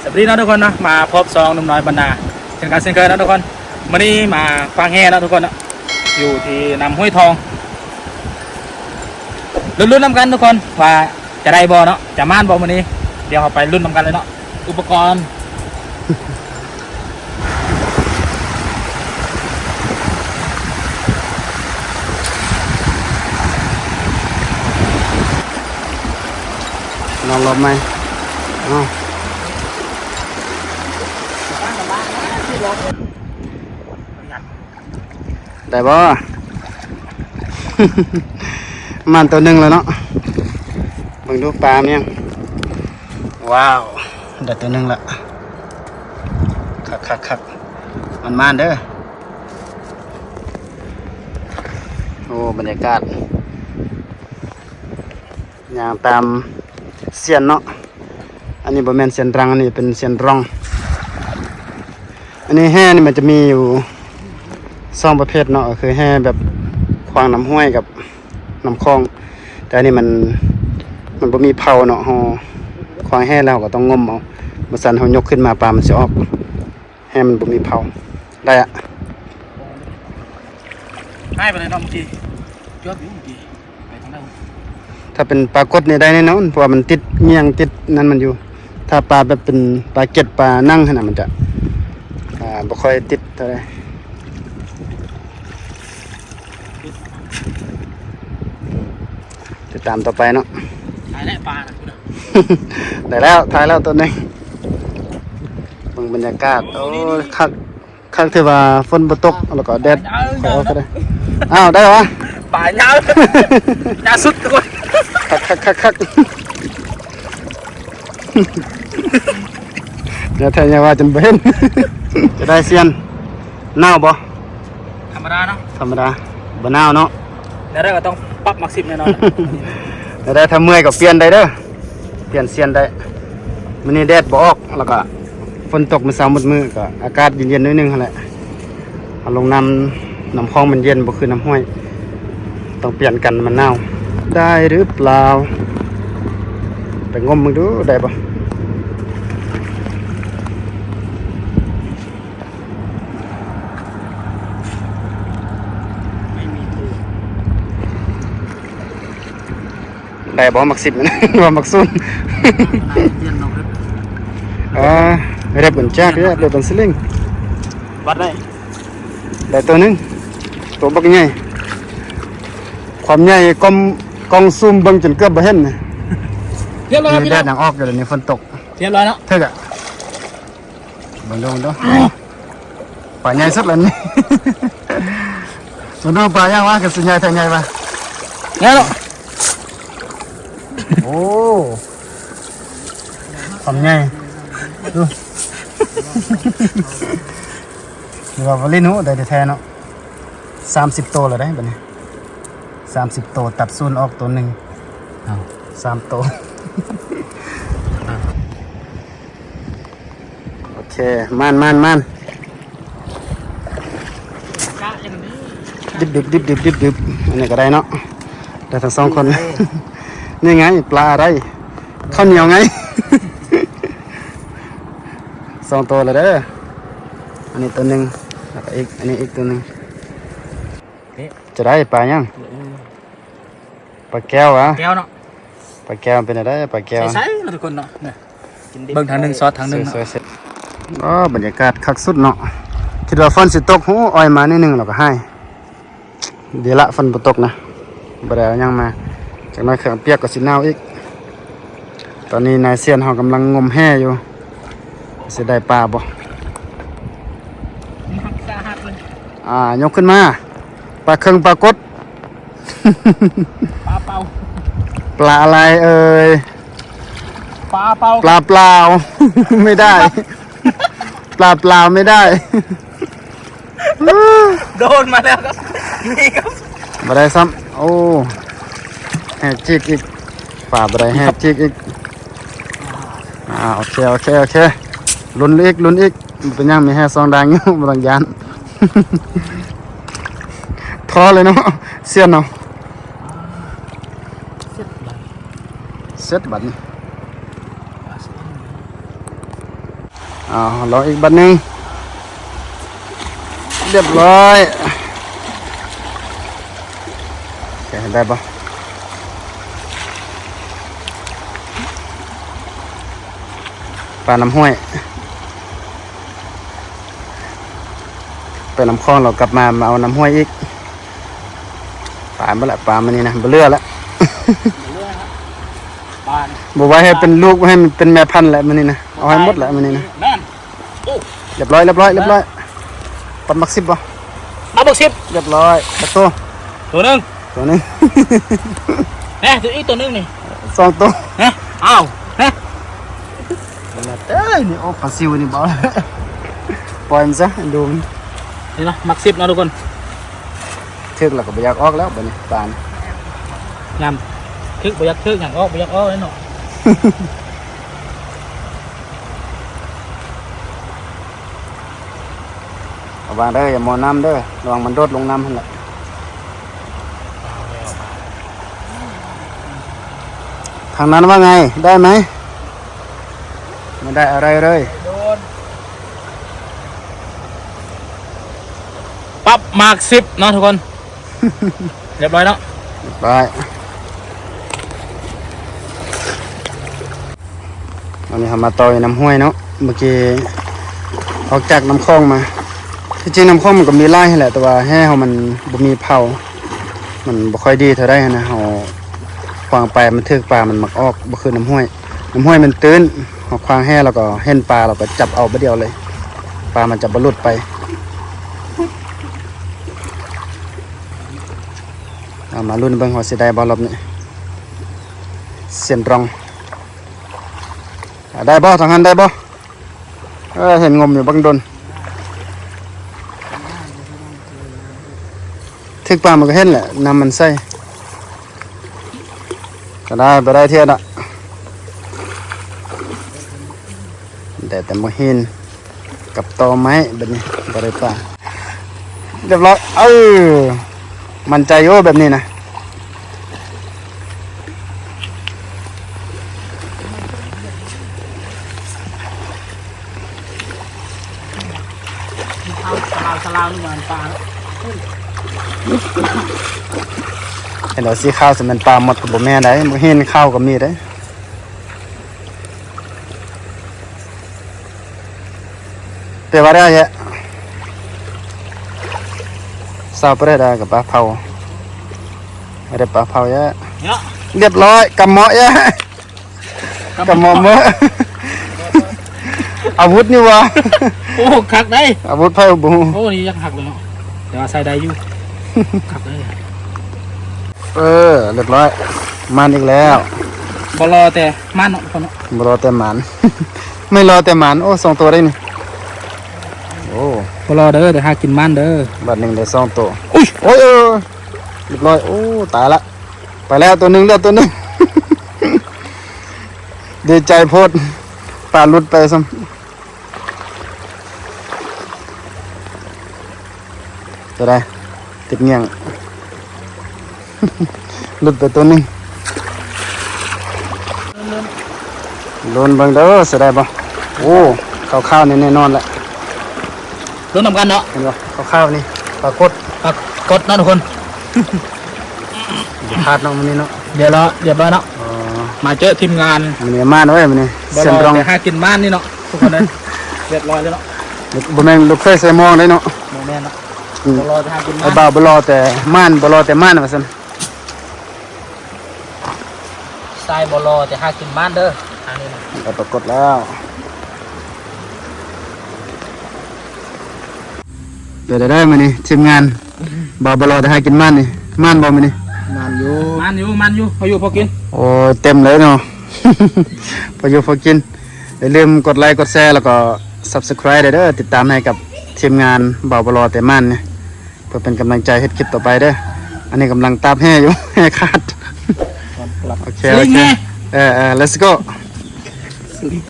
ສະບາຍດີເນາະທຸກຄົນເນາະ ມາພົບສອງໜຸ່ມນ້ອຍບັນນາ ເຊັ່ນກັນເຊັ່ນເຄີຍເນາະທຸກຄົນ. ມື້ນີ້ມາຂວ້າງແຫເນາະທຸກຄົນເນາະ ຢູ່ທີ່ນ້ຳຫ້ວຍທອງ. ລຸ້ນໆນຳກັນທຸກຄົນວ່າຈະໄດ້ບໍ່ເນາະ ຈະໝານບໍ່ມື້ນີ້. ດຽວເຮົາໄປລຸ້ນນຳກັນເລີຍເນາະ. ອຸປະກອນ ນອກລອບໃໝ່ ເອົາ ໄດ້ບໍ່? ໝານໂຕໜຶ່ງແລ້ວເນາະ. ເບິ່ງດູປາແມ່ນຫຍັງ. ວ້າວ ໄດ້ໂຕໜຶ່ງລະ. ຄັກໆໆ ໝານໆເດີ. ໂອ້ ບັນຍາກາດ ຍ່າງຕາມຊຽນເນາະ. ອັນນີ້ບໍ່ແມ່ນຊຽນຕຣັງ ອັນນີ້ເປັນຊຽນຣອງ. ອັນນີ້ແຫນີ້ມັນຈະມີຢູ່ສອງປະເພດເນາະ ກໍຄືແຫແບບຂວາງນ້ຳຫ້ວຍກັບນ້ຳຂອງ. ແຕ່ອັນນີ້ມັນ ມັນບໍ່ມີເຜົາເນາະ. ເຮົາຂວາງແຫແລ້ວເຮົາກໍຕ້ອງງົມເອົາ ບໍ່ຊັ້ນເຮົາຍົກຂຶ້ນມາປາມັນຊິອອກ. ແຫມັນບໍ່ມີເຜົາ. ໄດ້ອະ ຫາຍໄປເລີຍເນາະເມື່ອກີ້. ຈວບຢູ່ເມື່ອກີ້ ໄປທາງໃດ? ຖ້າເປັນປາກົດນີ້ໄດ້ແນ່ນອນ ເພາະວ່າມັນຕິດງຽງຕິດນັ້ນມັນຢູ່. ຖ້າປາແບບເປັນປາເກັດ ປານັງຫັ້ນນະ ມັນຈະ ອ່າ ບໍ່ຄ່ອຍຕິດເທົ່າໃດ. ຕິດຕາມຕໍ່ໄປເນາະ. ໄດ້ແລ້ວປານະ ໄດ້ແລ້ວ ຖ່າຍແລ້ວຕົວໜຶ່ງ. ເບິ່ງບັນຍາກາດ ໂອ້ຍ ຄັກ ຄັກທີ່ວ່າຝົນບໍ່ຕົກ ແລ້ວກໍແດດຄ່ອຍອອກກໍໄດ້. ອ້າວ ໄດ້ຫວາ? ປາຍາວ ຍາວສຸດທຸກຄົນ. ຄັກໆໆໆ ຢ່າແທ້ ຢ່າວ່າຈົນບໍ່ເຫັນ. ຈະໄດ້ຊຽນ ໜາວບໍ່? ທຳມະດາເນາະ ທຳມະດາ ບໍ່ໜາວເນາະ. ແນວໃດກໍຕ້ອງປັບໝາກສິບແນ່ນອນ. ແນວໃດຖ້າເມື່ອຍກໍປ່ຽນໄດ້ເດີ ປ່ຽນຊຽນໄດ້. ມື້ນີ້ແດດບໍ່ອອກ ແລ້ວກໍຝົນຕົກມື້ເຊົ້າໝົດມື້ ກໍອາກາດເຢັນໆໜ້ອຍໜຶ່ງຫັ້ນແຫຼະ. ເຮົາລົງນ້ຳ ນ້ຳຂອງມັນເຢັນ ບໍ່ຄືນ້ຳຫ້ວຍ ຕ້ອງປ່ຽນກັນ ມັນໜາວ. ໄດ້ຫຼືເປົ່າ? ໄປງົມເບິ່ງດູ ໄດ້ບໍ່? ໄດ້ບໍ່ໝາກສິບ ຫຼືວ່າໝາກສູນ? ເອີ ເລັບມັນຈັກເດ້ ເລັບມັນສະລິງ. ວັດໄດ້ ໄດ້ໂຕໜຶ່ງ ໂຕບັກໃຫຍ່. ຄວາມໃຫຍ່ກ້ອງ ກ້ອງຊູມເບິ່ງຈົນເກືອບບໍ່ເຫັນ. ຮຽບຮ້ອຍ ມີແດດຍັງອອກຢູ່ ດຽວນີ້ຝົນຕົກ. ຮຽບຮ້ອຍເນາະ ຖືກອະ. ເບິ່ງດູ ເບິ່ງດູ ປາໃຫຍ່ສຸດແລ້ວນີ້. ເບິ່ງດູປາຫຍັງວະ ຄືຊິໃຫຍ່ແທ້ໃຫຍ່ວະ. ແລ້ວເນາະ ໂອ້ ຄວາມໃຫຍ່ ດູ. ຫຼືວ່າບໍ່ຫຼິ້ນຫູ ໄດ້ແທ້ໆເນາະ. ສາມສິບໂຕແລ້ວເດ້ບັດນີ້ ສາມສິບໂຕ ຕັດສູນອອກໂຕໜຶ່ງ. ເອົ້າ ສາມໂຕ. ໂອເຄ ມານໆໆ ດິບໆໆໆ ອັນນີ້ກໍໄດ້ເນາະ ໄດ້ທັງສອງຄົນ. ນີ້ໄງ ປາອະໄລ ເຂົ້າໜຽວໄງ. ສອງໂຕແລ້ວເດີ ອັນນີ້ໂຕໜຶ່ງ ແລ້ວກໍອີກ ອັນນີ້ອີກໂຕໜຶ່ງ. ຈະໄດ້ປາຫຍັງ? ປາແກ້ວຫວາ? ແກ້ວເນາະ ປາແກ້ວເປັນຈັ່ງໃດ? ປາແກ້ວ ໃສໆເນາະທຸກຄົນເນາະ. ເບິ່ງທາງໜຶ່ງ ຊອດທາງໜຶ່ງເນາະ. ອໍ ບັນຍາກາດຄັກສຸດເນາະ. ຄິດວ່າຝົນຊິຕົກ ໂຫ ອ້ອຍມາໜ້ອຍໜຶ່ງແລ້ວກໍຫາຍ. ດີລະ ຝົນບໍ່ຕົກນະ ບໍ່ໄດ້ເອົາຫຍັງມາ. ຈັກໜ້ອຍເຄື່ອງປຽກກໍຊິໜາວອີກ. ຕອນນີ້ນາຍຊຽນເຮົາກຳລັງງົມແຫຢູ່ ຊິໄດ້ປາບໍ່? ອ່າ ຍົກຂຶ້ນມາ ປາເຄິ່ງປາກົດ. ປາເປົ່າ ປາອະໄລເອີຍ? ປາເປົ່າ ປາເປົ່າ ໄມ່ໄດ້ ປາເປົ່າ ໄມ່ໄດ້. ໂດນມາແລ້ວຄັບ ນີ້ຄັບ ບໍ່ໄດ້ຊ້ຳ. ໂອ້ ແຫຈິກອີກ ປາບໍ່ໄດ້ ແຫຈິກອີກ. ອ່າ ໂອເຄ ໂອເຄ ໂອເຄ ລຸ້ນອີກ ລຸ້ນອີກ ບໍ່ເປັນຫຍັງ ມີແຫສອງດ້ານຢູ່ ບໍ່ຕ້ອງຢ້ານ. ພໍເລີຍເນາະ ຊຽນເນາະ. ເສັດບັດນີ້ ເສັດບັດນີ້. ປາສະອິນ ປາສະອິນ. ເອົາ ລອງອີກບາດໜຶ່ງ. ຮຽບຮ້ອຍ. ໂອເຄ ໄດ້ບໍ່? ປານ້ຳຫ້ວຍ ໄປນ້ຳຂອງ ແລ້ວກັບມາ ມາເອົານ້ຳຫ້ວຍອີກ. ຕາຍໝົດລະ ປາມື້ນີ້ນະ ບໍ່ເຫຼືອລະ. ບໍ່ເຫຼືອລະ ປານີ້ ບໍ່ໄວ້ໃຫ້ເປັນລູກ ບໍ່ໃຫ້ມັນເປັນແມ່ພັນລະມື້ນີ້ນະ. ເອົາໃຫ້ໝົດລະມື້ນີ້ນະ. ນັ້ນ ໂອ້ ຮຽບຮ້ອຍ ຮຽບຮ້ອຍ ຮຽບຮ້ອຍ. ປັດໝາກສິບບໍ່? ມາບັກສິບ ຮຽບຮ້ອຍ. ຈັກໂຕ? ໂຕໜຶ່ງ ໂຕໜຶ່ງ. ແນ່ ອີກໂຕໜຶ່ງນີ້ ສອງໂຕ. ຮະ ອ້າວ ຮະ ເອີຍ ນີ້ ໂອ້ ປາຊິວນີ້ບໍ່? ປ່ອຍມັນຊະ ດູມັນ. ນີ້ເນາະ ໝາກສິບເນາະທຸກຄົນ. ຖືກແລ້ວກໍບໍ່ຢາກອອກແລ້ວບັດນີ້ ປານ ຍາມຖືກບໍ່ຢາກຖືກ ຫຍັງອອກບໍ່ຢາກອອກເລີຍເນາະ. ລະວັງເດີ ຢ່າມົວນ້ຳເດີ ລະວັງມັນໂດດລົງນ້ຳຫັ້ນແຫຼະ. ທາງນັ້ນວ່າໄງ ໄດ້ໄໝ? ໄມ່ໄດ້ອະໄລເລີຍ. ປັດໝາກສິບເນາະທຸກຄົນ. ຮຽບຮ້ອຍເນາະ ຮຽບຮ້ອຍ. ອັນນີ້ເຮົາມາຕໍ່ຢູ່ນ້ຳຫ້ວຍເນາະ ເມື່ອກີ້ອອກຈາກນ້ຳຂອງມາ. ທີ່ຈິງນ້ຳຂອງມັນກໍມີຫຼາຍຫັ້ນແຫຼະ ແຕ່ວ່າແຮ່ເຮົາມັນບໍ່ມີເຜົາ ມັນບໍ່ຄ່ອຍດີເທົ່າໃດຫັ້ນນະ. ເຮົາຂວ້າງໄປມັນຖືກປາ ມັນມັກອອກ ບໍ່ຄືນ້ຳຫ້ວຍ. ນ້ຳຫ້ວຍມັນຕື້ນ ເຮົາຂວ້າງແຮ່ແລ້ວກໍເຫັນປາ ແລ້ວກໍຈັບເອົາບາດດຽວເລີຍ ປາມັນຈະບໍ່ຫຼຸດໄປ. ເອົາມາລຸ້ນເບິ່ງວ່າຊິໄດ້ບໍ່ລອບນີ້ ຊຽນຕອງ. ໄດ້ບໍ່? ທາງຫັ້ນໄດ້ບໍ່? ເອີ ເຫັນງົມຢູ່ບັກດົນ. ຖືກປາມັນກໍເຫັນແຫຼະ ນ້ຳມັນໃສ. ກໍໄດ້ ບໍ່ໄດ້ເທື່ອລະ ໄດ້ແຕ່ໝາກຫີນ ກັບຕໍໄມ້. ບັດນີ້ບໍ່ໄດ້ປາ ຮຽບຮ້ອຍ. ເອີ ໝັ້ນໃຈຢູ່ແບບນີ້ນະ. ເຫັນວ່າສີຂາວຊິແມ່ນປາໝົດ ກໍບໍ່ແມ່ນໃດ໋. ບໍ່ເຫັນຂາວກໍມີເດ້. ເປັນວ່າໄດ້ແຍະ ສາວປະເດດາກັບປາເຜົາ ໄດ້ປາເຜົາແຍະ. ຮຽບຮ້ອຍ ກຳເໝາະແຍະ ກຳເໝາະ. ກຳເໝາະເໝາະ ອາວຸດນີ້ຫວ່າ. ໂອ້ ຄັກໄດ໋ ອາວຸດໃຜບໍ່ຮູ້. ໂອ້ ນີ້ຍັງຫັກເລີຍເນາະ ແຕ່ວ່າໃຊ້ໄດ້ຢູ່. ຄັກເລີຍ. ເອີ ຮຽບຮ້ອຍ ໝານອີກແລ້ວ. ບໍ່ລໍແຕ່ໝານເນາະ ບໍ່ລໍແຕ່ໝານ ໄມ່ລໍແຕ່ໝານ. ໂອ້ ສອງໂຕໄດ໋ນີ້. ໂອ້ ບໍ່ລໍເດີ ໄດ້ຫາກິນໝານເດີ. ບາດໜຶ່ງໄດ້ສອງໂຕ. ອຸ້ຍ ໂອ້ຍ ເອີ ຮຽບຮ້ອຍ. ໂອ້ ຕາຍລະ ໄປແລ້ວໂຕໜຶ່ງ ເຫຼືອໂຕໜຶ່ງ. ດີໃຈໂພດ ປາຫຼຸດໄປຊ້ຳ. ຕົວໃດ? ຕິດງ່ຽງ ຫຼຸດໄປຕົວໜຶ່ງ. ລຸ້ນເບິ່ງເດີ ຊິໄດ້ບໍ່? ໂອ້ ຂາວໆ ນີ້ແນ່ນອນແຫຼະ. ລຸ້ນນຳກັນເນາະ. ເຫັນບໍ່? ຂາວໆ ນີ້ ປາກົດ ປາກົດເນາະທຸກຄົນ. ບໍ່ພາດເນາະມື້ນີ້ເນາະ. ຮຽບຮ້ອຍ ຮຽບຮ້ອຍເນາະ. ອໍ ມາເຈີທີມງານ ມື້ນີ້ມາເວີຍ ມື້ນີ້ ບໍ່ລໍແຕ່ຫາກິນໝານນີ້ເນາະ ທຸກຄົນເອີຍ. ຮຽບຮ້ອຍເລີຍເນາະ. ບໍ່ແມ່ນລູກເຂີຍໃສ່ໝໍ້ໄດ໋ເນາະ. ບໍ່ແມ່ນເນາະ. ອືມ ບໍ່ລໍແຕ່ຫາກິນໝານ ອ້າຍບ່າວບໍ່ລໍແຕ່ໝານ ບໍ່ລໍແຕ່ໝານວ່າຊັ້ນ. ຊາຍບໍ່ລໍແຕ່ຫາກິນໝານເດີ ອັນນີ້ນະ. ໄດ້ປາກົດແລ້ວ. ເປັນໃດມື້ນີ້ທີມງານ ບ່າວບໍ່ລໍແຕ່ຫາກິນໝານນີ້ ໝານບໍ່ມື້ນີ້? ໝານຢູ່ ໝານຢູ່ ໝານຢູ່ ພໍຢູ່ພໍກິນ. ໂອ້ຍ ເຕັມເລີຍເນາະ ພໍຢູ່ພໍກິນ. ຢ່າລືມກົດໄລກົດແຊ ແລ້ວກໍ Subscribe ເດີ ຕິດຕາມໃຫ້ກັບທີມງານບ່າວບໍ່ລໍແຕ່ໝານນີ້ ເພື່ອເປັນກຳລັງໃຈເຮັດຄລິບຕໍ່ໄປເດີ. ອັນນີ້ກຳລັງຕາບແຮ່ຢູ່ ແຮ່ຂາດ. ໂອເຄ ໂອເຄ ເອີ ເອີ let's go.